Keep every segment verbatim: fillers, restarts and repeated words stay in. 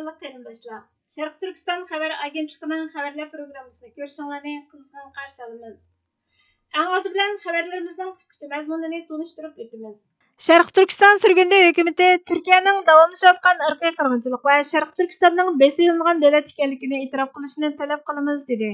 قېرىنداشلار، شەرقىي تۈركىستان خەۋەر ئاگېنتلىقىنىڭ خەۋەرلەر پروگراممىسىنى كۆرۈشۈڭلارنى قىزغىن قارشى ئالىمىز. ئەڭ ئالدى بىلەن خەۋەرلىرىمىزنىڭ قىسقىچە مەزمۇنىنى تونۇشتۇرۇپ ئۆتىمىز. شەرقىي تۈركىستان سۈرگۈندە ھۆكۈمىتى تۈركىيەنىڭ داۋاملىشىۋاتقان ئىرقىي قىرغىنچىلىق ۋە شەرقىي تۈركىستاننىڭ بېسىۋېلىنغان دۆلەت ئىكەنلىكىنى ئېتىراپ قىلىشنى تەلەپ قىلىمىز، دېدى.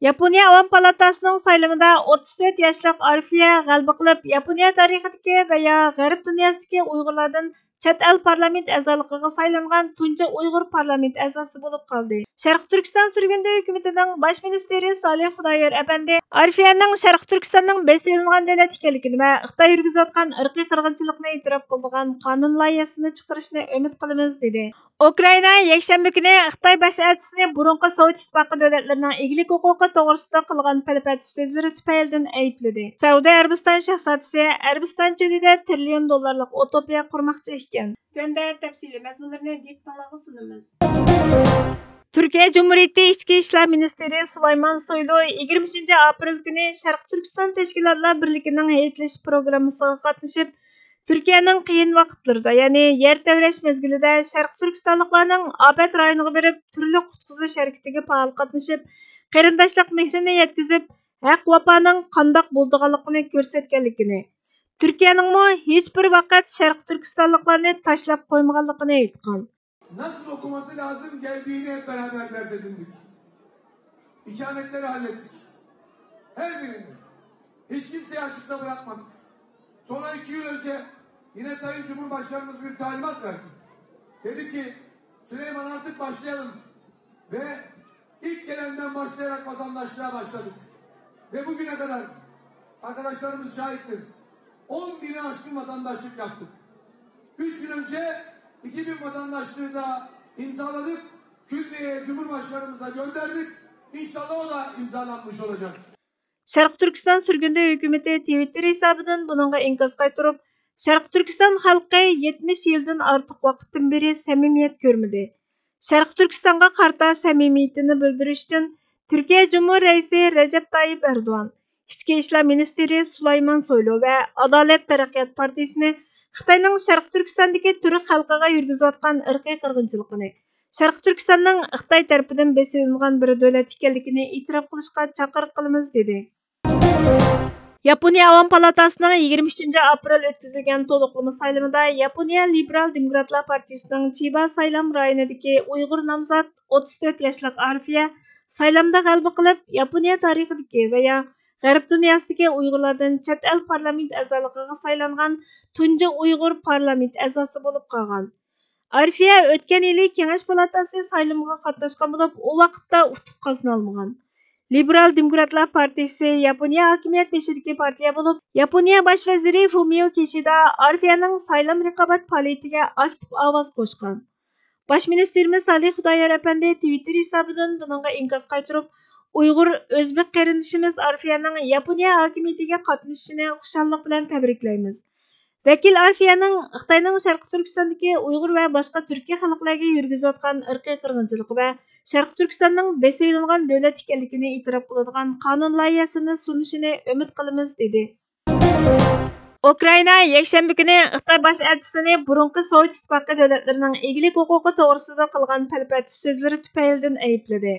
ياپونىيە ئاۋام پالاتاسىنىڭ سايلىمىدا ئوتتۇز تۆت ياشلىق ئارفىيە غەلىبە قىلىپ، ياپونىيە تارىخىدىكى ۋە يا غەرب دۇنياسىدىكى ئۇيغۇرلاردىن چەت ئەل پارلامېنت ئەزالىقىغا سايلانغان تۇنجى ئۇيغۇر پارلامېنت ئەزاسى بولۇپ قالدى. شەرقىي تۈركىستان سۈرگۈندە ھۆكۈمىتىنىڭ باش مىنىستىرى سالىھ خۇدايار ئەپەندى ئارفىيەنىڭ شەرقىي تۈركىستاننىڭ بېسىۋېلىنغان دۆلەت ئىكەنلىكىنى ۋە خىتاي يۈرگۈزۈۋاتقان ئىرقىي قىرغىنچىلىقنى ئېتىراپ قىلىدىغان قانۇن لايىھەسىنى چىقىرىشىنى ئۈمىد قىلىمىز، دېدى. ئۇكرائىنا يەكشەنبە كۈنى خىتاي باش ئەلچىسىنى بۇرۇنقى سوۋېت ئىتتىپاقى دۆلەتلىرىنىڭ ئىگىلىك ھوقۇقى توغرىسىدا قىلغان پەلىپەتىش سۆزلىرى تۈپەيلىدىن ئەيىبلىدى. سەئۇدى ئەرەبىستان شاھزادىسى ئەرەبىستان چۆلىدە تىرىليون دوللارلىق ئۇتوپىيە قۇرماقچى ئىكەن. تۆۋەندە تەپسىلىي مەزمۇنلىرىنى دىققىتىڭلارغا سۇنىمىز. تۈركىيە جۇمھۇرىيىتى ئىچكى ئىشلار مىنىستىرى سۇلايمان سويلۇ يىگىرمە ئۈچىنچى ئاپرېل كۈنى شەرقىي تۈركىستان تەشكىلاتلار بىرلىكىنىڭ ھەيئەتلىشىش پروگراممىسىغا قاتنىشىپ، تۈركىيەنىڭ قىيىن ۋاقىتلىرىدا، يەنى يەر تەۋرەش مەزگىلىدە شەرقىي تۈركىستانلىقلارنىڭ ئاپەت رايونىغا بېرىپ، تۈرلۈك قۇتقۇزۇش ھەرىكىتىگە پائال قاتنىشىپ، قېرىنداشلىق مېھرىنى يەتكۈزۈپ، ھەق ۋاپانىڭ قانداق بولىدىغانلىقىنى كۆرسەتكەنلىكىنى، تۈركىيەنىڭمۇ ھېچبىر ۋاقىت شەرقىي تۈركىستانلىقلارنى تاشلاپ قويمىغانلىقىنى ئېيتقان. Nasıl okunması lazım geldiğini hep beraber dert edindik. İkametleri hallettik. Her birini. Hiç kimseyi açıkta bırakmadık. Sonra iki yıl önce yine Sayın Cumhurbaşkanımız bir talimat verdi. Dedi ki, "Süleyman, artık başlayalım." Ve ilk gelenden başlayarak vatandaşlığa başladık. Ve bugüne kadar arkadaşlarımız şahittir. On bini aşkın vatandaşlık yaptık. Üç gün önce iki bin vatandaşlığı da imzaladık. Külliye'ye, Cumhurbaşkanımıza gönderdik. İnşallah o da imzalanmış olacak. شەرقىي تۈركىستان سۈرگۈندە ھۆكۈمىتى تىۋىتتېر ھېسابىدىن بۇنىڭغا ئىنكاس قايتۇرۇپ، شەرقىي تۈركىستان خەلقى يەتمىش يىلدىن ئارتۇق ۋاقىتتىن بېرى سەمىمىيەت كۆرمىدى. شەرقىي تۈركىستانغا قارىتا سەمىمىيىتىنى بىلدۈرۈش ئۈچۈن تۈركىيە جۇمھۇر رەئىسى رەجەپ تايىپ ئەردوغان، ئىچكى ئىشلار مىنىستىرى سۇلايمان سويلۇ ۋە ئادالەت تەرەققىيات پارتىيىسىنى خىتاينىڭ شەرقىي تۈركىستاندىكى تۈرك خەلقىگە يۈرگۈزۈۋاتقان ئىرقىي قىرغىنچىلىقىنى، شەرقىي تۈركىستاننىڭ خىتاي تەرىپىدىن بېسىۋېلىنغان بىر دۆلەت ئىكەنلىكىنى ئېتىراپ قىلىشقا چاقىرىق قىلىمىز، دېدى. ياپونىيە ئاۋام پالاتاسىنىڭ يىگىرمە ئۈچىنچى ئاپرېل ئۆتكۈزۈلگەن تولۇقلىما سايلىمىدا ياپونىيە لىبېرال دېموكراتلار پارتىيىسىنىڭ چىبا سايلام رايونىدىكى ئۇيغۇر نامزات ئوتتۇز تۆت ياشلىق ئارفىيە سايلامدا غەلىبە قىلىپ، ياپونىيە تارىخىدىكى ۋە يا غەرب دۇنياسىدىكى ئۇيغۇرلاردىن چەت ئەل پارلامېنت ئەزالىقىغا سايلانغان تۇنجى ئۇيغۇر پارلامېنت ئەزاسى بولۇپ قالغان. ئارفىيە ئۆتكەن يىلى كېڭەش پالاتاسى سايلىمىغا قاتناشقان بولۇپ، ئۇ ۋاقىتتا ئۇتۇق قازىنالمىغان. لىبېرال دېموكراتلار پارتىيىسى ياپونىيە ھاكىمىيەت بېشىدىكى پارتىيە بولۇپ، ياپونىيە باش ۋەزىرى فۇمىيو كىشىدا ئارفىيەنىڭ سايلام رىقابەت پائالىيىتىگە ئاكتىپ ئاۋاز قوشقان. باش مىنىستىرىمىز سالىھ خۇدايار ئەپەندى تىۋىتتېر ھېسابىدىن بۇنىڭغا ئىنكاس قايتۇرۇپ، ئۇيغۇر، ئۆزبېك قېرىندىشىمىز ئارفىيەنىڭ ياپونىيە ھاكىمىيىتىگە قاتنىشىشىنى خۇشاللىق بىلەن تەبرىكلەيمىز. ۋەكىل ئارفىيەنىڭ خىتاينىڭ شەرقىي تۈركىستاندىكى ئۇيغۇر ۋە باشقا تۈركىي خەلقلەرگە يۈرگۈزۈۋاتقان ئىرقىي قىرغىنچىلىقى ۋە شەرقىي تۈركىستاننىڭ بېسىۋېلىنغان دۆلەت ئىكەنلىكىنى ئېتىراپ قىلىدىغان قانۇن لايىھەسىنى سۇنۇشىنى ئۈمىد قىلىمىز، دېدى. ئۇكرائىنا يەكشەنبە كۈنى خىتاي باش ئەلچىسىنى بۇرۇنقى سوۋېت ئىتتىپاقى دۆلەتلىرىنىڭ ئىگىلىك ھوقۇقى توغرىسىدا قىلغان پەلىپەتىش سۆزلىرى تۈپەيلىدىن ئەيىبلىدى.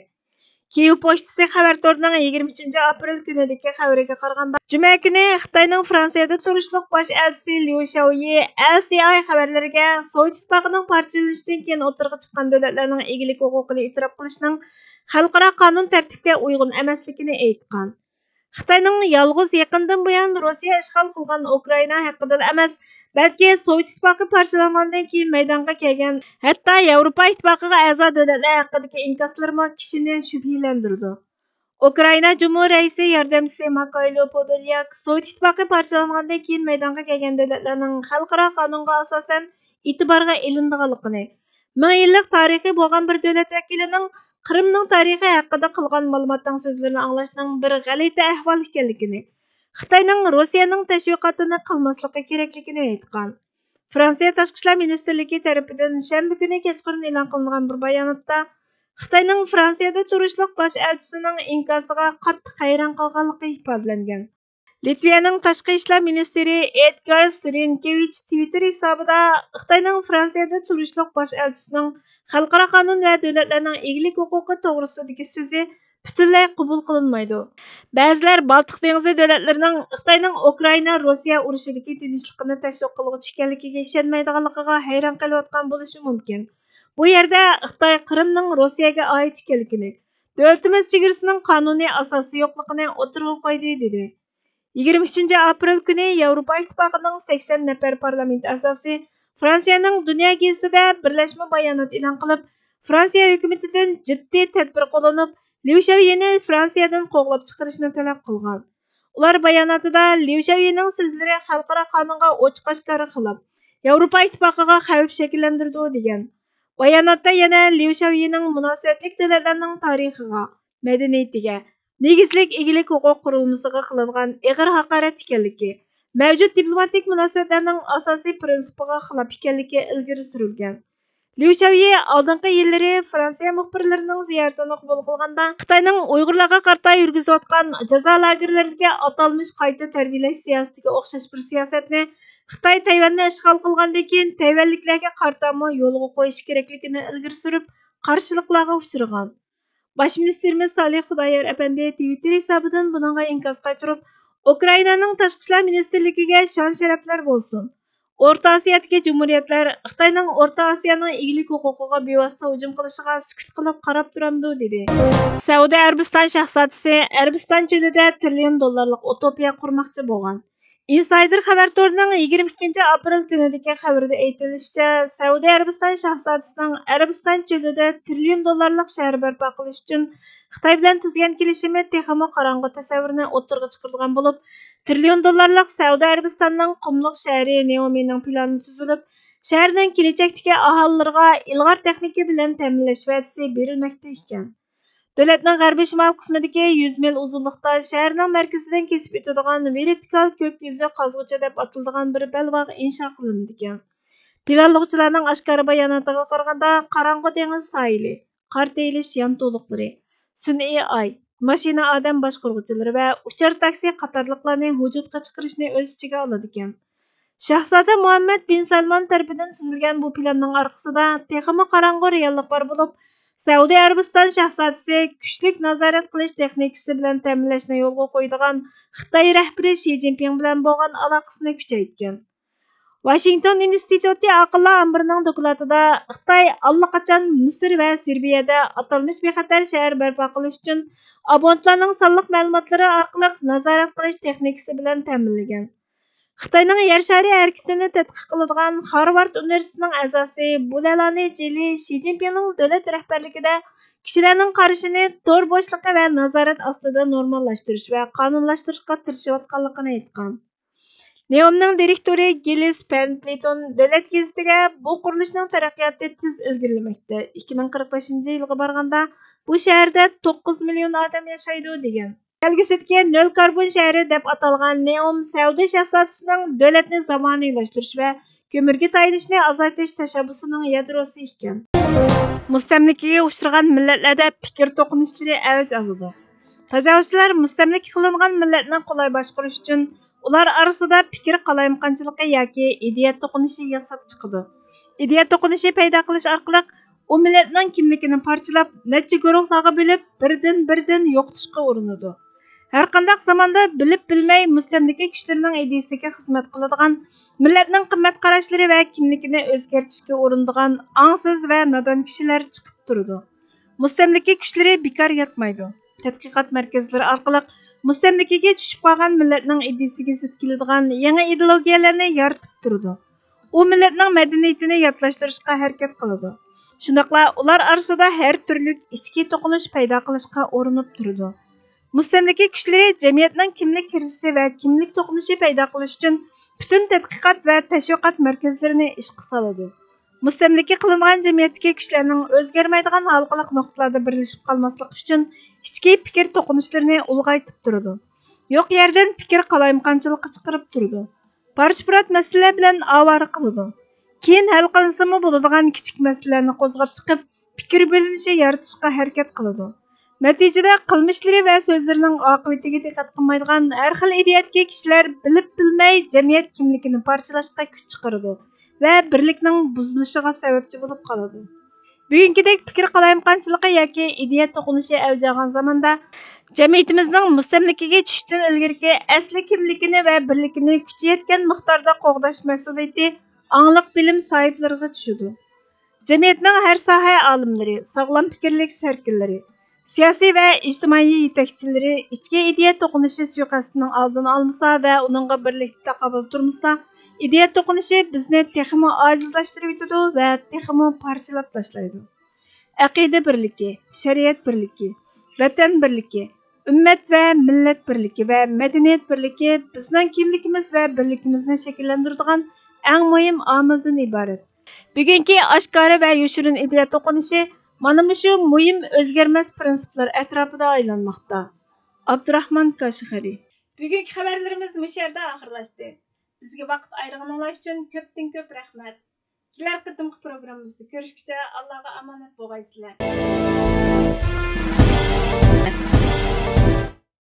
كىيېۋ پوچتىسى خەۋەر تورىنىڭ يىگىرمە ئۈچىنچى ئاپرېل كۈنىدىكى خەۋىرىگە قارىغاندا، جۈمە كۈنى خىتاينىڭ فرانسىيەدە تۇرۇشلۇق باش ئەلچىسى ليۇ شياۋيى ئەل سى ئاي خەۋەرلىرىگە سوۋېت ئىتتىپاقىنىڭ پارچىلىنىشىدىن كېيىن ئوتتۇرىغا چىققان دۆلەتلەرنىڭ ئىگىلىك ھوقۇقىنى ئېتىراپ قىلىشنىڭ خەلقئارا قانۇن تەرتىپكە ئۇيغۇن ئەمەسلىكىنى ئېيتقان. خىتاينىڭ يالغۇز يېقىندىن بۇيان روسىيە ئىشغال قىلغان ئۇكرائىنا ھەققىدىلا ئەمەس، بەلكى سوۋېت ئىتتىپاقى پارچىلانغاندىن كېيىن مەيدانغا كەلگەن، ھەتتا ياۋروپا ئىتتىپاقىغا ئەزا دۆلەتلەر ھەققىدىكى ئىنكاسلىرىمۇ كىشىنى شۈبھىلەندۈرىدۇ. ئۇكرائىنا جۇمھۇر رەئىسى ياردەمچىسى مىخائىلو پودولياك سوۋېت ئىتتىپاقى پارچىلانغاندىن كېيىن مەيدانغا كەلگەن دۆلەتلەرنىڭ خەلقئارا قانۇنغا ئاساسەن ئېتىبارغا ئېلىنىدىغانلىقىنى، مىڭ يىللىق تارىخى بولغان بىر دۆلەت ۋەكىلىنىڭ قىرىمنىڭ تارىخى ھەققىدە قىلغان مالۇماتنىڭ سۆزلىرىنى ئاڭلاشنىڭ بىر غەلىتە ئەھۋال ئىكەنلىكىنى، خىتاينىڭ روسىيەنىڭ تەشۋىقاتىنى قىلماسلىقى كېرەكلىكىنى ئېيتقان. فرانسىيە تاشقى ئىشلار مىنىستىرلىكى تەرىپىدىن شەنبە كۈنى كەچقۇرۇن ئېلان قىلىنغان بىر باياناتتا، خىتاينىڭ فرانسىيەدە تۇرۇشلۇق باش ئەلچىسىنىڭ ئىنكاسىغا قاتتىق ھەيران قالغانلىقى ئىپادىلەنگەن. لىتۋىيەنىڭ تاشقى ئىشلار مىنىستىرى ئېدگار سىرېنكېۋىچ تىۋىتتېر ھېسابىدا خىتاينىڭ فرانسىيەدە تۇرۇشلۇق باش ئەلچىسىنىڭ خەلقئارا قانۇن ۋە دۆلەتلەرنىڭ ئىگىلىك ھوقۇقى توغرىسىدىكى سۆزى پۈتۈنلەي قوبۇل قىلىنمايدۇ. بەزىلەر بالتىق دېڭىزى دۆلەتلىرىنىڭ خىتاينىڭ ئۇكرائىنا، روسىيە ئۇرۇشىدىكى تىنچلىقنى تەشۋىق قىلغۇچى ئىكەنلىكىگە ئىشەنمەيدىغانلىقىغا ھەيران قېلىۋاتقان بولۇشى مۇمكىن. بۇ يەردە خىتاي قىرىمنىڭ روسىيەگە ئائىت ئىكەنلىكىنى، دۆلىتىمىز چېگرىسىنىڭ قانۇنىي ئاساسى يوقلۇقىنى ئوتتۇرىغا قويدى، دېدى. يىگىرمە ئۈچىنچى ئاپرېل كۈنى ياۋروپا ئىتتىپاقىنىڭ سەكسەن نەپەر پارلامېنت ئەزاسى فرانسىيەنىڭ دۇنيا گېزىتىدە بىرلەشمە بايانات ئېلان قىلىپ، فرانسىيە ھۆكۈمىتىدىن جىددىي تەدبىر قوللىنىپ، ليۇ شياۋيىنى فرانسىيەدىن قوغلاپ چىقىرىشنى تەلەپ قىلغان. ئۇلار باياناتىدا ليۇ شياۋيىنىڭ سۆزلىرى خەلقئارا قانۇنغا ئوچۇق-ئاشكارا خىلاپ، ياۋروپا ئىتتىپاقىغا خەۋپ شەكىللەندۈرىدۇ، دېگەن. باياناتتا يەنە ليۇ شياۋيىنىڭ مۇناسىۋەتلىك دۆلەتلەرنىڭ تارىخىغا، مەدەنىيىتىگە، نېگىزلىك ئىگىلىك ھوقۇق قۇرۇلمىسىغا قىلىنغان ئېغىر ھاقارەت ئىكەنلىكى، مەۋجۇت دىپلوماتىك مۇناسىۋەتلەرنىڭ ئاساسىي پىرىنسىپىغا خىلاپ ئىكەنلىكى ئىلگىرى سۈرۈلگەن. ليۇ شياۋيى ئالدىنقى يىللىرى فرانسىيە مۇخبىرلىرىنىڭ زىيارىتىنى قوبۇل قىلغاندا، خىتاينىڭ ئۇيغۇرلارغا قارىتا يۈرگۈزۈۋاتقان جازا لاگېرلىرىدىكى ئاتالمىش قايتا تەربىيەلەش سىياسىتىگە ئوخشاش بىر سىياسەتنى خىتاي تەيۋەننى ئىشغال قىلغاندىن كېيىن تەيۋەنلىكلەرگە قارىتامۇ يولغا قويۇشى كېرەكلىكىنى ئىلگىرى سۈرۈپ، قارشىلىقلارغا ئۇچرىغان. باش مىنىستىرىمىز سالىھ خۇدايار ئەپەندى تىۋىتتېر ھېسابىدىن بۇنىڭغا ئىنكاس قايتۇرۇپ، ئۇكرائىنانىڭ تاشقى ئىشلار مىنىستىرلىكىگە شان-شەرەپلەر بولسۇن! ئورتا ئاسىيادىكى جۇمھۇرىيەتلەر خىتاينىڭ ئورتا ئاسىيانىڭ ئىگىلىك ھوقۇقىغا بىۋاسىتە ھۇجۇم قىلىشىغا سۈكۈت قىلىپ قاراپ تۇرامدۇ؟ دېدى. سەئۇدى ئەرەبىستان شاھزادىسى ئەرەبىستان چۆلىدە تىرىليون دوللارلىق ئۇتوپىيە قۇرماقچى بولغان. ئىنسايدېر خەۋەر تورىنىڭ يىگىرمە ئىككىنچى ئاپرېل كۈنىدىكى خەۋىرىدە ئېيتىلىشىچە، سەئۇدى ئەرەبىستان شاھزادىسىنىڭ ئەرەبىستان چۆلىدە تىرىليون دوللارلىق شەھەر بەرپا قىلىش ئۈچۈن خىتاي بىلەن تۈزگەن كېلىشىمى تېخىمۇ قاراڭغۇ تەسەۋۋۇرنى ئوتتۇرىغا چىقىرىدىغان بولۇپ، تىرىليون دوللارلىق سەئۇدى ئەرەبىستاننىڭ قۇملۇق شەھىرى نېئومىنىڭ پىلانى تۈزۈلۈپ، شەھەرنىڭ كېلەچەكتىكى ئاھالىلىرىغا ئىلغار تېخنىكا بىلەن تەمىنلەش ۋەدىسى بېرىلمەكتە ئىكەن. دۆلەتنىڭ غەربىي شىمال قىسمىدىكى يۈز مىل ئۇزۇنلۇقتا شەھەرنىڭ مەركىزىدىن كېسىپ ئۆتىدىغان ۋېرتىكال كۆك يۈزى قازغۇچى دەپ ئاتىلىدىغان بىر بەلباغ ئىنشا قىلىنىدىكەن. پىلانلىغۇچىلارنىڭ ئاشكارا باياناتىغا قارىغاندا، قاراڭغۇ دېڭىز ساھىلى، قار تېيىلىش يانتۇلۇقلىرى، سۈنئىي ئاي، ماشىنا ئادەم باشقۇرغۇچىلىرى ۋە ئۇچار تاكسى قاتارلىقلارنى ۋۇجۇدقا چىقىرىشنى ئۆز ئىچىگە ئالىدىكەن. شاھزادە مۇھەممەد بىن سەلمان تەرىپىدىن تۈزۈلگەن بۇ پىلاننىڭ ئارقىسىدا تېخىمۇ قاراڭغۇ رېئاللىق بار بولۇپ، سەئۇدى ئەرەبىستان شاھزادىسى كۈچلۈك نازارەت قىلىش تېخنىكىسى بىلەن تەمىنلەشنى يولغا قويىدىغان خىتاي رەھبىرى شى جىنپىڭ بىلەن بولغان ئالاقىسىنى كۈچەيتكەن. ۋاشىنگتون ئىنستىتۇتى ئاقىللار ئامبىرىنىڭ دوكلاتىدا خىتاي ئاللىقاچان مىسىر ۋە سېربىيەدە ئاتالمىش بىخەتەر شەھەر بەرپا قىلىش ئۈچۈن ئابونتلارنىڭ سانلىق مەلۇماتلىرى ئارقىلىق نازارەت قىلىش تېخنىكىسى بىلەن تەمىنلىگەن. خىتاينىڭ يەر شارى ھەرىكىتىنى تەتقىق قىلىدىغان خارۋارد ئۇنىۋېرسىتېتىنىڭ ئەزاسى بۇلەلانى جېلى شى جىنپىڭنىڭ دۆلەت رەھبەرلىكىدە كىشىلەرنىڭ قارىشىنى تور بوشلۇقى ۋە نازارەت ئاستىدا نورماللاشتۇرۇش ۋە قانۇنلاشتۇرۇشقا تىرىشىۋاتقانلىقىنى ئېيتقان. نېئومنىڭ دىرېكتورى گىلىس پەنتلىتون دۆلەت گېزىتىگە، بۇ قۇرۇلۇشنىڭ تەرەققىياتى تېز ئىلگىرىلىمەكتە، ئىككى مىڭ قىرىق بەشىنچى يىلغا بارغاندا بۇ شەھەردە توققۇز مىليون ئادەم ياشايدۇ، دېگەن. كەلگۈسىدىكى نۆل كاربون شەھىرى دەپ ئاتالغان نېئوم سەئۇدى شاھزادىسىنىڭ دۆلەتنى زامانىۋىلاشتۇرۇش ۋە كۆمۈرگە تايىنىشنى ئازايتىش تەشەببۇسىنىڭ يادروسى ئىكەن. مۇستەملىكىگە ئۇچرىغان مىللەتلەردە پىكىر توقۇنۇشلىرى ئەۋج ئالىدۇ. تاجاۋۇزچىلار مۇستەملىكە قىلىنغان مىللەتنى قولاي باشقۇرۇش ئۈچۈن ئۇلار ئارىسىدا پىكىر قالايمىقانچىلىقى ياكى ئىدىيە توقۇنۇشى ياساپ چىقىدۇ. ئىدىيە توقۇنۇشى پەيدا قىلىش ئارقىلىق ئۇ مىللەتنىڭ كىملىكىنى پارچىلاپ، نەچچە گۇرۇھلارغا بۆلۈپ، بىردىن-بىردىن يوقىتىشقا ئۇرۇنىدۇ. ھەرقانداق زاماندا بىلىپ-بىلمەي مۇستەملىكە كۈچلىرىنىڭ ئىدىيىسىگە خىزمەت قىلىدىغان، مىللەتنىڭ قىممەت قاراشلىرى ۋە كىملىكىنى ئۆزگەرتىشكە ئۇرۇنىدىغان ئاڭسىز ۋە نادان كىشىلەر چىقىپ تۇرىدۇ. مۇستەملىكە كۈچلىرى بىكار ياتمايدۇ. تەتقىقات مەركەزلىرى ئارقىلىق مۇستەملىكىگە چۈشۈپ قالغان مىللەتنىڭ ئىدىيىسىگە زىت كېلىدىغان يېڭى ئىدېئولوگىيەلەرنى يارىتىپ تۇرىدۇ. ئۇ مىللەتنىڭ مەدەنىيىتىنى ياتلاشتۇرۇشقا ھەرىكەت قىلىدۇ. شۇنداقلا ئۇلار ئارىسىدا ھەر تۈرلۈك ئىچكى توقۇنۇش پەيدا قىلىشقا ئۇرۇنۇپ تۇرىدۇ. مۇستەملىكە كۈچلىرى جەمئىيەتنىڭ كىملىك كىرىزىسى ۋە كىملىك توقۇنۇشى پەيدا قىلىش ئۈچۈن پۈتۈن تەتقىقات ۋە تەشۋىقات مەركەزلىرىنى ئىشقا سالىدۇ. مۇستەملىكە قىلىنغان جەمئىيەتتىكى كۈچلەرنىڭ ئۆزگەرمەيدىغان ھالقىلىق نۇقتىلاردا بىرلىشىپ قالماسلىقى ئۈچۈن ئىچكى پىكىر توقۇنۇشلىرىنى ئۇلغايتىپ تۇرىدۇ. يوق يەردىن پىكىر قالايمىقانچىلىققا چىقىرىپ تۇرىدۇ. پارچە-پۇرات مەسىلىلەر بىلەن ئاۋارە قىلىدۇ. كېيىن ھەل قىلىنسىمۇ بولىدىغان كىچىك مەسىلىلەرنى قوزغاپ چىقىپ، پىكىر بۆلۈنۈشى يارىتىشقا ھەرىكەت قىلىدۇ. نەتىجىدە قىلمىشلىرى ۋە سۆزلىرىنىڭ ئاقىۋىتىگە دىققەت قىلمايدىغان ھەر خىل ئىدىيەدىكى كىشىلەر بىلىپ-بىلمەي جەمئىيەت كىملىكىنى پارچىلاشقا كۈچ چىقىرىدۇ ۋە بىرلىكنىڭ بۇزۇلۇشىغا سەۋەبچى بولۇپ قالىدۇ. بۈگۈنكىدەك پىكىر قالايمىقانچىلىقى ياكى ئىدىيە توقۇنۇشى ئەۋج ئالغان زاماندا، جەمئىيىتىمىزنىڭ مۇستەملىكىگە چۈشۈشتىن ئىلگىرىكى ئەسلى كىملىكىنى ۋە بىرلىكىنى كۈچى يەتكەن مىقداردا قوغداش مەسئۇلىيىتى ئاڭلىق بىلىم ساھىبلىرىغا چۈشىدۇ. جەمئىيەتنىڭ ھەر ساھە ئالىملىرى، ساغلام پىكىرلىك سەركىلىرى، سىياسىي ۋە ئىجتىمائىي يېتەكچىلىرى ئىچكى ئىدىيە توقۇنۇشى سۇيىقەستىنىڭ ئالدىنى ئالمىسا ۋە ئۇنىڭغا بىرلىكتە تاقابىل تۇرمىسا، ئىدىيە توقۇنۇشى بىزنى تېخىمۇ ئاجىزلاشتۇرۇۋېتىدۇ ۋە تېخىمۇ پارچىلاپ تاشلايدۇ. ئەقىدە بىرلىكى، شەرىئەت بىرلىكى، ۋەتەن بىرلىكى، ئۈممەت ۋە مىللەت بىرلىكى ۋە مەدەنىيەت بىرلىكى بىزنىڭ كىملىكىمىز ۋە بىرلىكىمىزنى شەكىللەندۈرىدىغان ئەڭ مۇھىم ئامىلدىن ئىبارەت. بۈگۈنكى ئاشكارا ۋە يوشۇرۇن ئىدىيە توقۇنۇشى مانا مۇشۇ مۇھىم ئۆزگەرمەس پىرىنسىپلار ئەتراپىدا ئايلانماقتا. ئابدۇراخمان كاشغەرى. بۈگۈنكى خەۋەرلىرىمىز مۇشۇ يەردە ئاخىرلاشتى. بىزگە ۋاقىت ئايرىغىنىڭلار ئۈچۈن كۆپتىن كۆپ رەھمەت. كېلەر قېتىمقى پروگراممىمىزدا كۆرۈشكىچە ئاللاغا ئامانەت بولغايسىلەر.